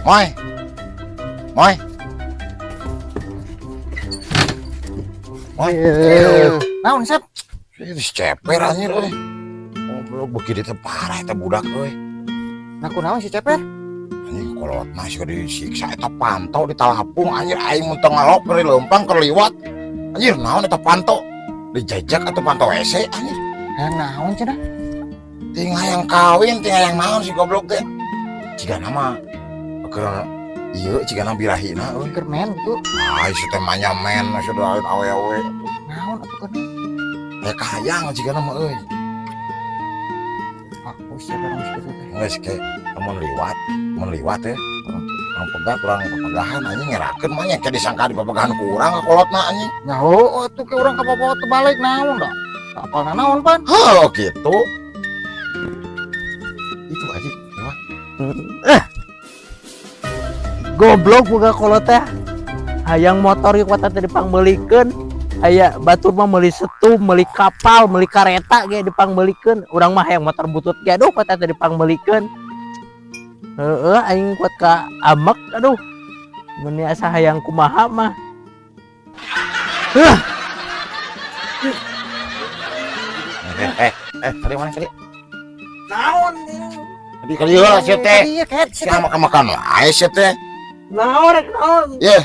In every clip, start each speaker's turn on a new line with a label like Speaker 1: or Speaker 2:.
Speaker 1: Moy. Moy. Moy.
Speaker 2: Naon, Sep?
Speaker 1: Ini ceper anjir euy. Goblok beuki dieu teh parah eta budak euy.
Speaker 2: Nah, kunaon si Ceper?
Speaker 1: Anjing kolot mah siga disiksa eta panto ditalapung anjir aing mun teu ngalok keur leumpang keur liwat. Anjir naon eta panto? Dijajak atau panto WC anjir.
Speaker 2: Hayang naon cenah?
Speaker 1: Ting hayang kawin, ting hayang naon si goblok teh. Cigana mah keur ieu cigana birahina euy.
Speaker 2: Keur men gitu.
Speaker 1: Ah, ieu teh manya men sudah lain awe-awe.
Speaker 2: Naon atuh kan?
Speaker 1: Ya kahayang cigana mah euy.
Speaker 2: Aku siapa orang kitu teh.
Speaker 1: Geus ke mun liwat ya. Urang pegat, urang papegahan anjing ngerakeun mah nya ke disangka di papegahan ku urang ka kolotna anjing.
Speaker 2: Nya heueuh atuh ke urang ka bawa teu balik naon da. Apalna naon pan?
Speaker 1: Heuh kitu. Itu aja lewat.
Speaker 3: Goblok boga kolot teh. Hayang motor ieu kuat teh dipangmeulikeun. Aya batur mah meuli setum, meuli kapal, meuli kareta ge dipangmeulikeun. Urang mah hayang motor butut ge aduh kuat teh dipangmeulikeun. Heeh, aing kuat ka amek aduh. Meuni asa hayang kumaha mah. Huh.
Speaker 1: Tadi mana tadi?
Speaker 3: Naon?
Speaker 1: Tadi kali heula sia teh.
Speaker 2: Iya, ket
Speaker 1: Sia makan-makan wae sia teh.
Speaker 3: Naon rek naon?
Speaker 1: Yeuh,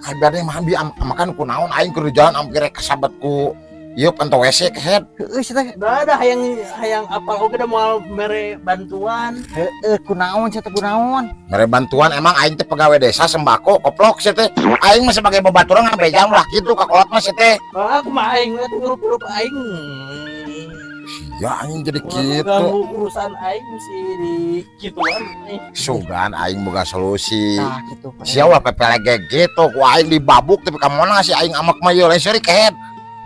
Speaker 1: kabarnya mah bi makan ku naon aing keur di jalan hampir rek kasabet ku ieu panto WC kehed.
Speaker 2: Heueuh sia teh.
Speaker 3: Da ada hayang hayang apal oge da moal mere bantuan.
Speaker 2: Heueuh kunaon sia teh kunaon?
Speaker 1: Mere bantuan emang aing teh pegawai desa sembako koplok sia teh. Aing mah sebagai babaturan ngabejang lah kitu ka kolot mah sia teh.
Speaker 3: Ah, kumaha aing we hirup-hirup aing.
Speaker 1: Ya anjing jadi
Speaker 3: Urang
Speaker 1: kitu.
Speaker 3: Ganggu urusan aing mesti di kituan.
Speaker 1: Sugan aing boga solusi.
Speaker 2: Nah, kitu.
Speaker 1: Sia ulah pepelege gitu ku aing dibabuk tapi ka mana si aing amak mah ieu lain seuri kehed.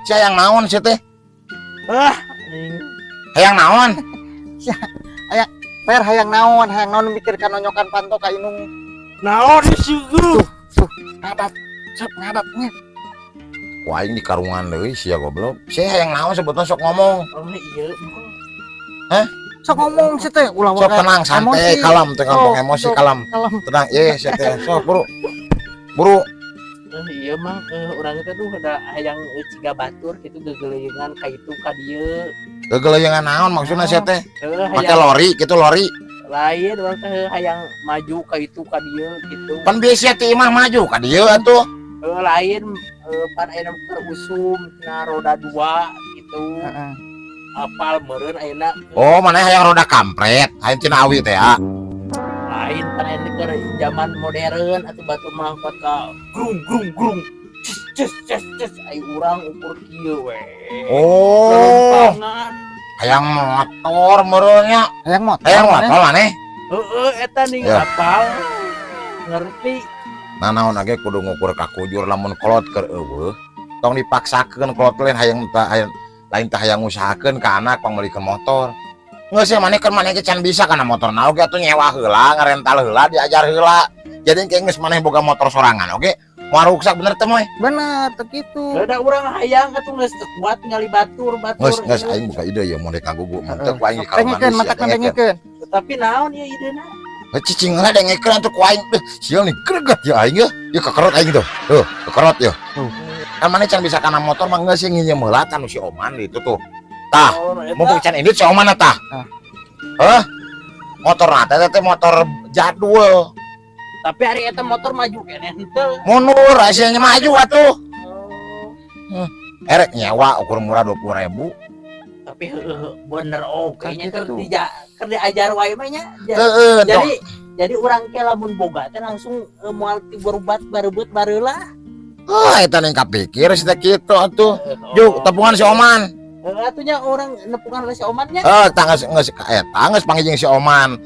Speaker 1: Sia hayang naon sia teh?
Speaker 3: Ah, aing
Speaker 1: Hayang naon?
Speaker 2: Sia aya per hayang naon mikir ka nonyokan panto ka indung.
Speaker 3: Naon sih
Speaker 2: Tuh, tuh, ngadat. Sep ngadat nya.
Speaker 1: Ku aing di karungan deui sia goblok. Sia hayang naon sebetulna sok ngomong.
Speaker 3: Oh iya.
Speaker 1: Hah?
Speaker 2: Sok ngomong sia teh ulah
Speaker 1: Sok tenang santai kalem teh kampung emosi kalem. Tenang ye sia teh sok buru. Buru.
Speaker 3: Iya mah urang teh duh da hayang ciga batur kitu gegeleuyeungan ka itu ka dieu.
Speaker 1: Gegeleuyeungan naon maksudna sia teh?
Speaker 3: Make
Speaker 1: lori kitu lori.
Speaker 3: Lain urang teh hayang maju ka itu ka dieu kitu.
Speaker 1: Pan biasa ti imah maju ka dieu atuh.
Speaker 3: Lain pan ayeuna keur usum tina roda 2 gitu.
Speaker 2: Heeh.
Speaker 3: Apal meureun ayeuna.
Speaker 1: Oh, maneh hayang roda kampret, hayang tina awi teh ya.
Speaker 3: Lain pan ayeuna keur zaman modern atuh batur mah kuat ka grung grung grung. Ces ces ces ai urang ukur kieu we.
Speaker 1: Oh.
Speaker 3: Lempangan.
Speaker 1: Hayang motor meureun nya.
Speaker 2: Hayang motor.
Speaker 1: Hayang motor maneh.
Speaker 3: Heeh, eta nih
Speaker 1: Ya.
Speaker 3: apal. Ngerti.
Speaker 1: Nah, naon age kudu ngukur ka kujur lamun kolot keur eueuh. Tong dipaksakeun kolot lain hayang tah hayang lain tah hayang ngusahakeun ka anak pangmeulikeun motor. Geus maneh keur maneh ge can bisa kana motor na oge atuh nyewa heula, ngarental heula, diajar heula. Jadi engke geus maneh boga motor sorangan oge moal ruksak bener teh moy?
Speaker 2: Bener teh kitu.
Speaker 3: Da urang hayang atuh geus teu kuat ningali batur batur.
Speaker 1: Geus geus aing buka ide ya mun rek ngagugu mun teu ku aing di karungan
Speaker 2: Dengekeun matak dengekeun.
Speaker 3: Tapi naon ieu idena?
Speaker 1: Cicing lah dengekeun atuh ku aing. Sial nih greget ya aing ya. Ya kekerot aing tuh. Tuh, kekerot ya. Kan maneh can bisa kana motor mah geus nginjem heula tah nu si Oman itu tuh. Tah, mumpung can indit si Oman tah. Heuh. Motor teh teh motor jadul.
Speaker 3: Tapi ari eta motor maju keneh henteu.
Speaker 1: Mundur hasilnya maju atuh. Erek nyewa ukur murah 20.000.
Speaker 3: Tapi heueuh bener oge nya keur diajar wae mah nya.
Speaker 1: Heeh,
Speaker 3: Jadi urang ke lamun boga teh langsung moal ti berobat barebeut bareula.
Speaker 1: Heuh, eta ning kapikir si teh kitu atuh. Juk tepungan si Oman.
Speaker 3: Heeh, atuh nya urang nepungan si Oman nya.
Speaker 1: Heuh, tah geus geus eta geus panggil jeung si Oman.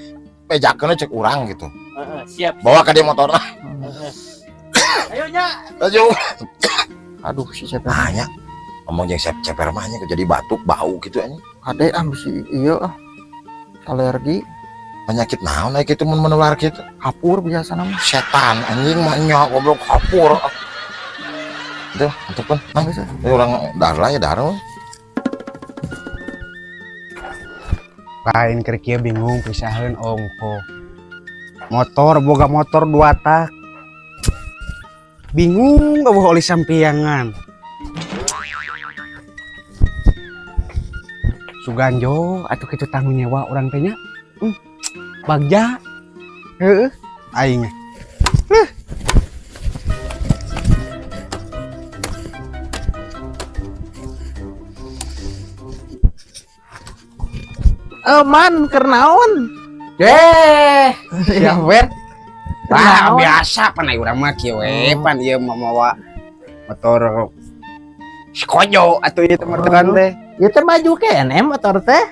Speaker 1: Bejakeun cek urang gitu.
Speaker 3: Heeh, siap.
Speaker 1: Bawa ka dieu motorna.
Speaker 3: Ayo nya.
Speaker 1: Ayo.
Speaker 2: Aduh si Ceper.
Speaker 1: Nah, nya. Ngomong jeung Ceper mah nya jadi batuk bau gitu anjing.
Speaker 2: Kade ah bisi ieu ah. Alergi.
Speaker 1: Penyakit naon aya kitu mun menular kitu?
Speaker 2: Kapur biasana mah.
Speaker 1: Setan anjing mah nya goblok kapur. Tuh, mantep kan. Nah, ini orang darah lah ya darah.
Speaker 4: Lain keur kieu bingung pisaheun ongko. Motor boga motor 2 tak. Bingung eueuh oli sampiangan. Suganjo atuh kitu tanggung nyewa urang teh nya. Bagja. Heeh, aing.
Speaker 3: Man keur naon?
Speaker 4: Sia wer. Wah, biasa pan ai urang mah kieu we, pan ieu mah mawa motor si Kojo atuh ieu teh motoran teh.
Speaker 3: Ieu teh maju keneh motor teh.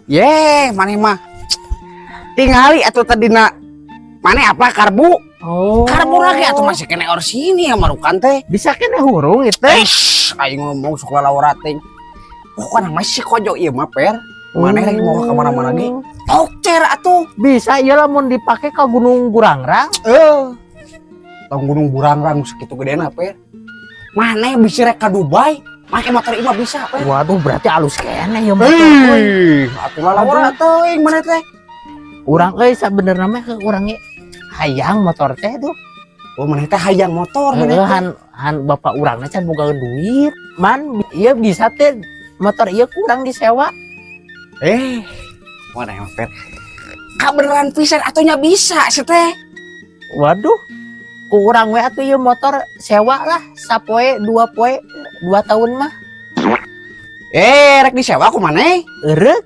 Speaker 4: Ye, maneh mah tingali atuh tadina maneh apa karbu?
Speaker 3: Oh.
Speaker 4: Karbu lagi atuh masih kene orsini ya marukan teh.
Speaker 3: Bisa keneh hurung ieu teh.
Speaker 4: Eish, aing ngomong sok lalawara teh. Pokona mah si Kojo ieu mah per. Maneh rek mau ka mana-mana ge. Tokcer atuh.
Speaker 3: Bisa ieu lamun dipake ka Gunung Burangrang.
Speaker 4: Tong Gunung Burangrang sakitu gedena per. Maneh bisa rek ka Dubai, make motor ieu mah bisa per.
Speaker 3: Waduh, berarti alus keneh ieu motor.
Speaker 4: Hei, atuh lalawara teuing maneh teh.
Speaker 3: Urang euy sabenerna mah urang ge hayang motor teh duh.
Speaker 4: Oh, maneh teh hayang motor maneh teh.
Speaker 3: Han bapak urangna can bogaeun duit. Man, ieu bisa teh motor ieu kurang disewa.
Speaker 4: Mana yang fair? Kabeneran pisan atuh nya bisa sih teh.
Speaker 3: Waduh, kurang we atuh ieu motor sewa lah sapoe 2 poe 2 tahun mah.
Speaker 4: Rek disewa ku maneh?
Speaker 3: Eureuk.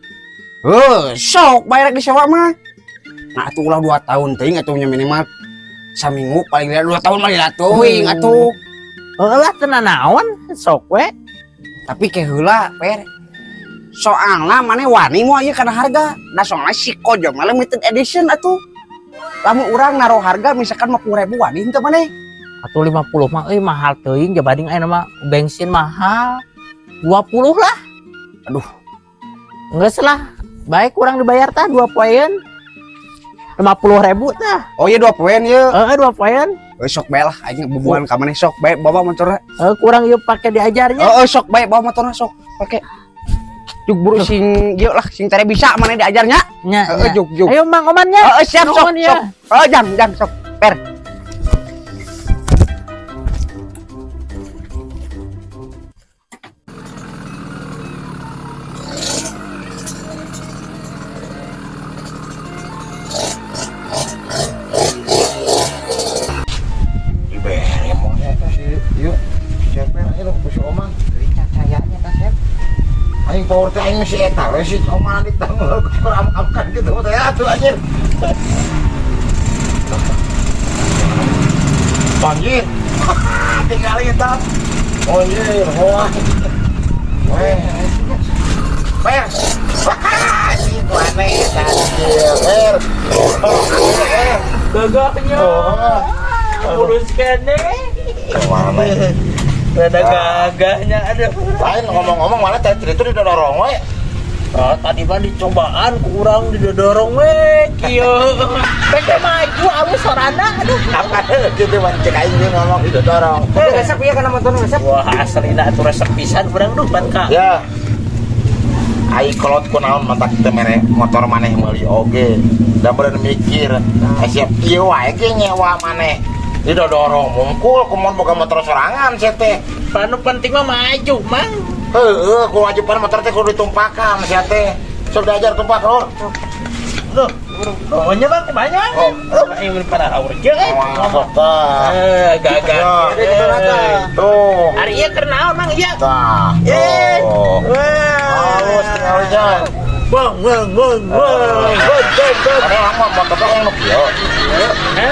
Speaker 4: Heuh, sok bae rek disewa mah. Nah atuh ulah 2 tahun teuing atuh nya minimal saminggu paling tidak 2 tahun mah lila teuing atuh.
Speaker 3: Heuh lah teu nanaon sok we.
Speaker 4: Tapi ke heula per. Soalna maneh wani moal ieu kana harga. Da soalna si Kojo mah limited edition atuh. Lamun urang naruh harga misalkan 50.000 wani henteu maneh.
Speaker 3: Atuh 50 mah euy mahal teuing jabading ayeuna mah bensin mahal. 20 lah.
Speaker 4: Aduh.
Speaker 3: Geus lah. Baik kurang dibayar tah 2 poeun. 50.000 tah.
Speaker 4: Oh iya 2 poeun ieu.
Speaker 3: Heeh 2 poeun.
Speaker 4: Euy sok bae lah aing bubuhan ka maneh sok bae bawa motorna.
Speaker 3: Heeh kurang ieu pake diajarnya.
Speaker 4: Heeh sok bae bawa motorna sok pake. Juk buru sing ieu lah sing tere bisa maneh diajarnya.
Speaker 3: Nya,
Speaker 4: Heeh juk juk.
Speaker 3: Ayo Mang Oman nya.
Speaker 4: Heeh siap sok sok. Heeh jang sok per.
Speaker 1: Dibere monya teh si ieu. Ceper ieu ku si Oman. Aing power teh aing si eta we si Oman ditanggung am-amkan gitu teh atuh anjir. Anjir. Tinggal eta. Anjir, hoa. Weh. Per. Anjir, aneh eta anjir. Per.
Speaker 3: Gagahnya. Urus keneh.
Speaker 1: Kemana?
Speaker 3: Rada gagahnya aduh.
Speaker 1: Lain ngomong-ngomong mana tadi itu didorong we.
Speaker 3: Oh, tadi mah dicobaan kurang didorong we kieu. Peke maju alus sorana aduh.
Speaker 1: Apa gitu mah cek aing ge ngomong didorong.
Speaker 4: Resep ieu kana motor resep.
Speaker 3: Wah, aslina atuh resep pisan urang duh ban ka.
Speaker 1: Ya. Ai kolot kunaon matak teh mere motor maneh meuli oge. Da beureun mikir, siap ieu wae ge nyewa maneh. Didorong mungkul kumaha boga motor sorangan sia teh.
Speaker 3: Panu penting mah maju, Mang.
Speaker 1: Heeh, ku wajiban motor teh kudu ditumpakan sia teh. Sok diajar tumpak lur.
Speaker 3: Loh, pokoknya Bang banyak.
Speaker 1: Oh,
Speaker 3: aing pada haur jeung.
Speaker 1: Sok tah.
Speaker 3: Gagah.
Speaker 1: Tuh.
Speaker 3: Ari ieu keur naon, Mang? Ieu.
Speaker 1: Tah. Tuh. Halus tinggalnya.
Speaker 3: Bang, bang, bang, bang. Bang, bang.
Speaker 1: Padahal mah motor teh yang nu kieu.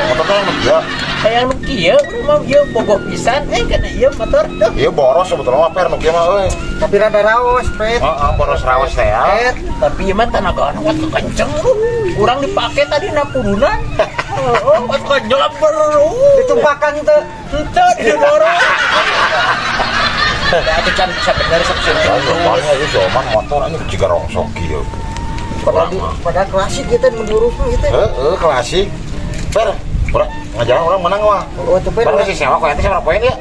Speaker 1: Motor teh yang nu kieu.
Speaker 3: Hayang nu kieu, urang mah ieu bogoh pisan kana ieu motor tuh.
Speaker 1: Ieu boros sebetulnya mah per nu kieu mah euy.
Speaker 2: Tapi rada raos, Pet.
Speaker 1: Heeh, boros raos teh ya.
Speaker 3: Tapi ieu mah tenagana wat kenceng lu. Urang dipake tadi na purunan. Heeh, wat kenceng baru.
Speaker 2: Ditumpakan teu.
Speaker 3: Henteu didorong. Da atuh can bisa bener sok seutik.
Speaker 1: Soalnya ieu zaman motor anjing jiga rongsok kieu.
Speaker 2: Padahal klasik gitu mendurus mah gitu.
Speaker 1: Heeh, klasik. Per, urang ngajaran urang menang wah.
Speaker 2: Oh, tuh per.
Speaker 1: Baru sih sewa ku eta sabaraha poe ieu?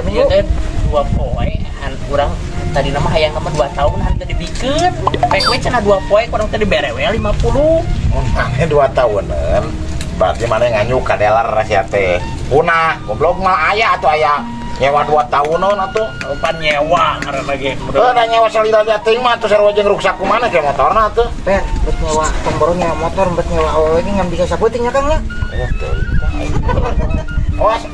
Speaker 3: Ieu teh 2 poe an urang Tadi nama hayang nama 2 tahun henteu dibikeun. Pek we cenah 2 poe kurang teh dibere we 50.
Speaker 1: Mun maneh 2 tahunan, berarti maneh nganyuk ka dealer sia teh. Punah, goblok mah aya atuh aya nyewa 2 tahunan atuh.
Speaker 3: Pan nyewa ngaranna ge.
Speaker 1: Heuh, da nyewa salila teuing mah atuh sarua jeung ruksak ku maneh ke motorna atuh.
Speaker 2: Per, bet nyewa tong baru nyewa motor, bet nyewa awewe ge ngan bisa saputing nya Kang nya.
Speaker 1: Eh, teuing. Awas.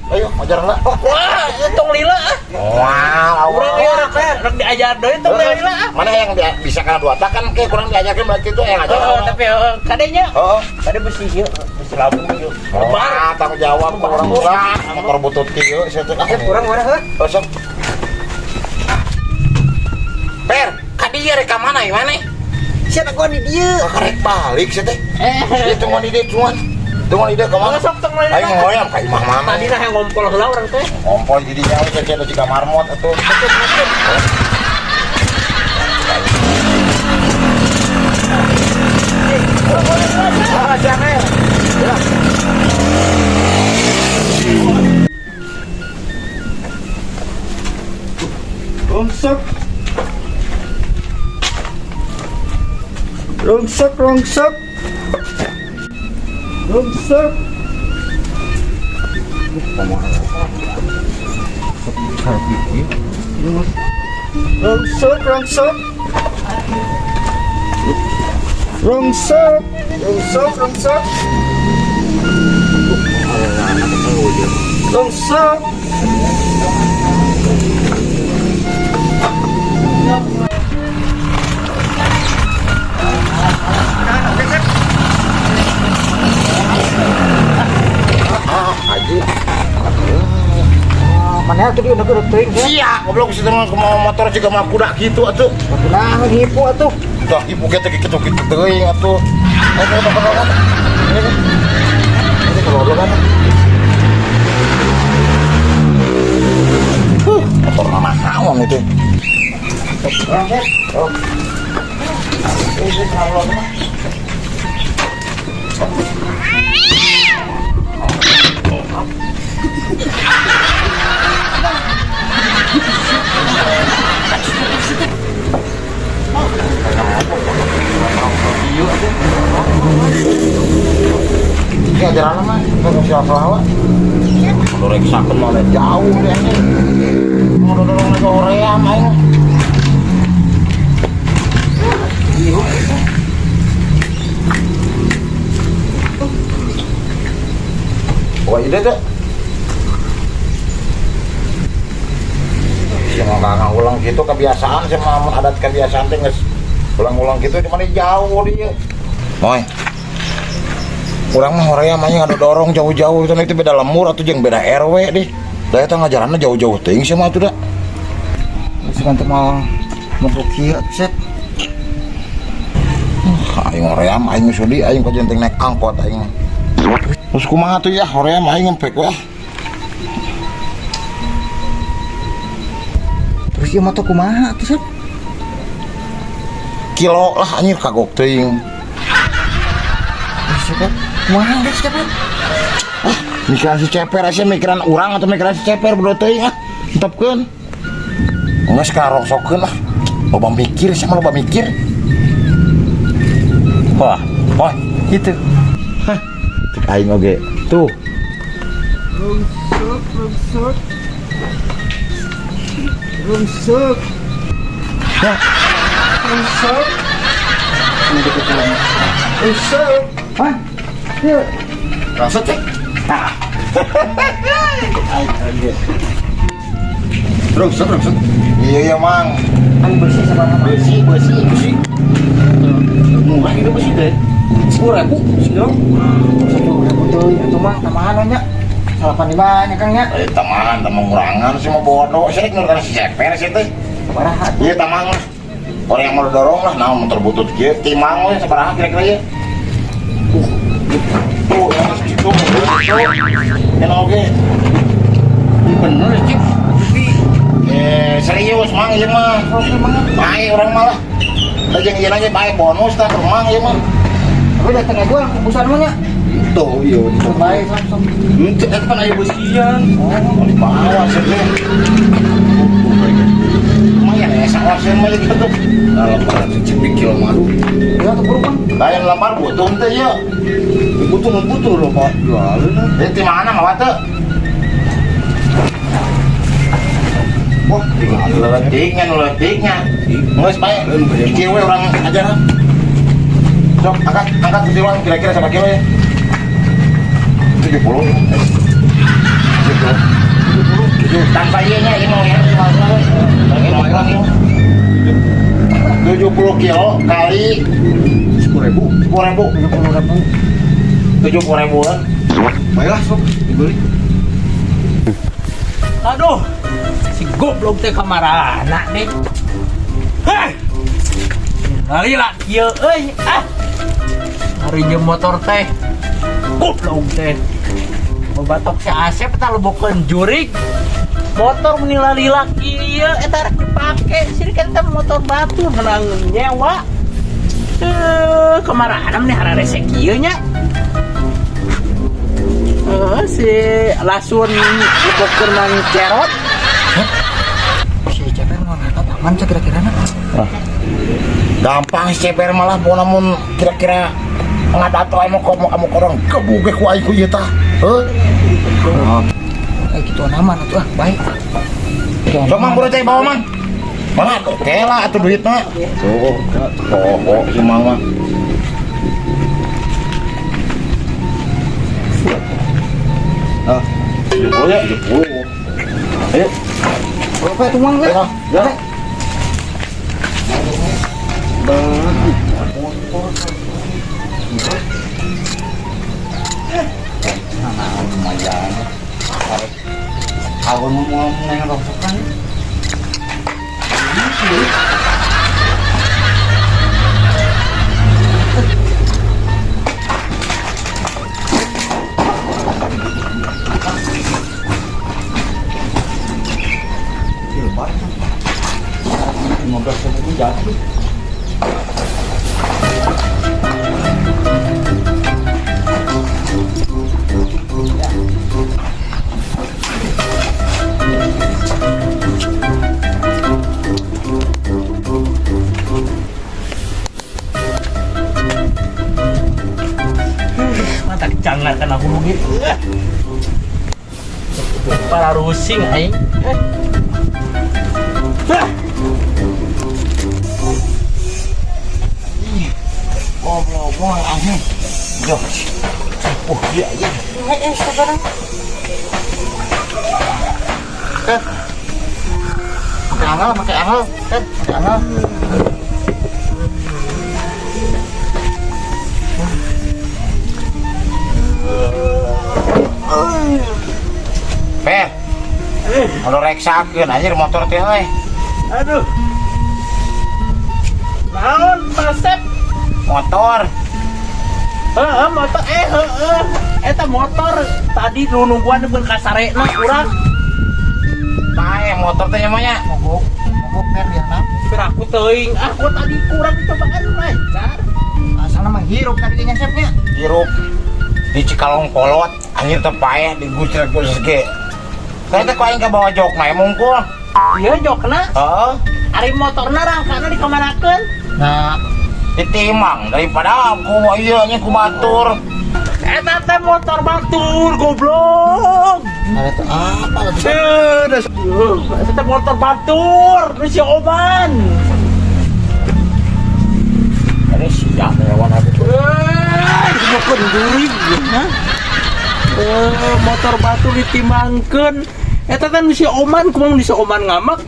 Speaker 1: Ayo, ajar lah.
Speaker 3: Wah, tong lila ah.
Speaker 1: Wah,
Speaker 3: Urang
Speaker 1: urang
Speaker 3: ge rek diajar deui tong lila ah.
Speaker 1: Mana yang dia bisa kana 2 tak kan ke kurang diajarkeun berarti itu yang ajar.
Speaker 3: Heeh, tapi heeh, kadenya.
Speaker 1: Heeh.
Speaker 3: Kade besi ieu, besi labu ieu.
Speaker 1: Wah, tanggung jawab urang urang motor butut kieu sia teh.
Speaker 2: Kurang urang heuh.
Speaker 1: Oh, sok. Per, ka dieu rek ka mana ieu maneh?
Speaker 2: Sia dagoan di dieu.
Speaker 1: Karek balik sia teh. Ieu tungguan di dieu tungguan. Tungguan di dieu ka mana?
Speaker 3: Sok tong lila.
Speaker 1: Aing ngoyam ka imah mana?
Speaker 3: Tadi nah yang ngompol heula urang teh.
Speaker 1: Ngompol jadi jauh sia teh jiga marmot atuh. Ah, siapa ya?
Speaker 5: Rongsok. Rongsok, rongsok. Rongsok. Rongsok, rongsok. Rongsok, rongsok, rongsok. Rongsok.
Speaker 1: Ah, haji.
Speaker 2: Mana tuh dia udah teuing teh.
Speaker 1: Sia, goblok si teh mau motor juga mah kuda gitu atuh.
Speaker 2: Nah, hipu atuh.
Speaker 1: Dah hipu ge teh kitu-kitu teuing atuh. Ayo kalau ini kan. Ini kalau kan. Motor nama naon itu. Oh. Ini kalau mah. Ini ajaran mah, nggak siapa selawat. Kalau reksakan malah jauh deh ini. Mau dorong lagi hoream aing. Wah, ide teh. Si mau nggak ulang gitu kebiasaan, si mau adat kebiasaan teh geus ulang-ulang gitu di mana jauh dia. Moy. Urang mah hoream aja ngadorong jauh-jauh itu itu beda lemur atau jeung beda RW deh. Da eta ngajaranna jauh-jauh teuing sia mah atuh da.
Speaker 2: Geus mantep mau mogok kieu atuh Sep.
Speaker 1: Aing hoream aing sudi aing kajenting naik angkot aing. Terus kumaha tuh ya hoream aing ngempek we.
Speaker 2: Terus ieu motor kumaha atuh Sep?
Speaker 1: Kilo lah anjir kagok teuing.
Speaker 2: Sep, kumaha geus Sep?
Speaker 1: Ah, mikiran si Ceper asa mikiran urang atau mikiran si Ceper bodoh teuing ah. Entepkeun. Geus karoksokeun lah. Loba mikir sama loba mikir. Wah, wah, gitu. Hah, cek aing oge. Tuh.
Speaker 5: Rongsok, rongsok. Rongsok.
Speaker 1: Ya.
Speaker 5: Rongsok. Rongsok.
Speaker 2: Hah? Ieu.
Speaker 1: Rongsok cek. Nah.
Speaker 5: Rongsok, rongsok.
Speaker 1: Iya iya mang.
Speaker 2: Ang bersih sama nama.
Speaker 1: Besi, besi, besi.
Speaker 5: Murah itu besi teh. 10.000 sih dong.
Speaker 2: 10.000 teuing atuh mang tambahan nya. 85 nya Kang nya.
Speaker 1: Eh tambahan, tambah ngurangan sih mau bodoh. Saya rek nurutan si Ceper sih teh.
Speaker 2: Sabaraha atuh?
Speaker 1: Iya tamang lah. Orang yang mau dorong lah, nah motor butut kieu timang we sabaraha kira-kira ya. Tuh, yang segitu, tuh. Yang oge.
Speaker 5: Bener cik.
Speaker 1: Serius mang ieu mah.
Speaker 2: Oke mang.
Speaker 1: Bae urang malah. Da jeung ieu lagi bae bonus tah ke mang ieu mah.
Speaker 2: Tapi datang aja gua kubusan mah nya.
Speaker 1: Tuh, iya.
Speaker 2: Bae langsung.
Speaker 5: Henteu eta pan aya besian.
Speaker 1: Oh, dibawa sih. Lumayan ya. saoseun mah gitu tuh.
Speaker 5: Lembar cipik kilo madu.
Speaker 2: Ya tuh buru, Bang.
Speaker 1: Lain lembar butuh teh ieu.
Speaker 5: Butuh mah butuh loh, Pak. Jualin.
Speaker 1: Jadi di mana mawa teu?
Speaker 5: Wah,
Speaker 1: Leutiknya nu leutiknya. Geus bae. Kieu we urang ajaran. Sok angkat angkat kutiwan kira-kira sama kilo ya. 70. 70. Tanpa ieu nya ieu mau ya. 70 kilo kali
Speaker 5: 10.000.
Speaker 1: 10.000.
Speaker 2: 70.000.
Speaker 1: 70.000-an.
Speaker 5: Baiklah, sok dibeli.
Speaker 3: Aduh, si goblok teh kamarana nih. Heh. Lali lah kieu euy. Ah. Hari jeung motor teh. Goblok teh. Babatok si Asep tah lebokeun jurig. Motor meni lalila kieu eta rek dipake. Sini kan teh motor batur menang nyewa. Kamarana meni hararese kieu nya. Si lasun lebokeun mang cerot.
Speaker 2: Si Ceper mau ngangkat aman kira-kira na.
Speaker 1: Gampang si Ceper malah pokona mun kira-kira ngadato aya mau kamu korang gebug ge ku aing ku ieu tah. Heuh.
Speaker 2: Eh gitu aman atuh ah, baik.
Speaker 1: Sok mang buru teh bawa mang. Mana tuh kela atuh duitna. Tuh, oh, si mang mah. Ah, 70 ya, 70. Ayo,
Speaker 2: Berapa itu mang?
Speaker 1: ayo, ya. Lumayan. Awal mau neng rongsokan.
Speaker 5: Lebar. 15.000 jatuh.
Speaker 3: Mata jangan kena hulu gitu. Para rusing aing. Hah.
Speaker 1: Goblok, moal anjing. Yo. Oh, iya iya.
Speaker 2: Ken. Pakai angel, pakai angel, Ken, pakai angel.
Speaker 1: Per. Kalau reksakeun anjir motor teh euy.
Speaker 3: Aduh. Naon, Pasep?
Speaker 1: Motor.
Speaker 3: Heeh, motor heeh. Eta motor tadi nu nungguan beun kasarekna urang.
Speaker 1: Paeh motor teh namanya.
Speaker 2: Mogok, mogok per dia na.
Speaker 3: Piraku teuing. Ah, gua tadi kurang dicobaan lancar.
Speaker 2: Asalna mah hirup tadi nya sepnya.
Speaker 1: Hirup di Cikalong kolot anjir teh paeh digucrek-gucrek ge. Saya teh ku aing ka bawa jok mah mungkul.
Speaker 3: Ieu jokna.
Speaker 1: Heeh.
Speaker 3: Ari motorna rangkana dikamanakeun?
Speaker 2: Nah,
Speaker 1: Ditimang daripada aku ieu nya ku batur.
Speaker 3: Eta teh motor batur goblok.
Speaker 2: ada tuh apa lagi?
Speaker 3: Eta teh motor batur, nu si Oman.
Speaker 1: Ini siap hewan aku.
Speaker 3: Bukan jurig, hah? Motor batur ditimangkeun. Eta teh nu si Oman, kumaha nu si Oman ngamak?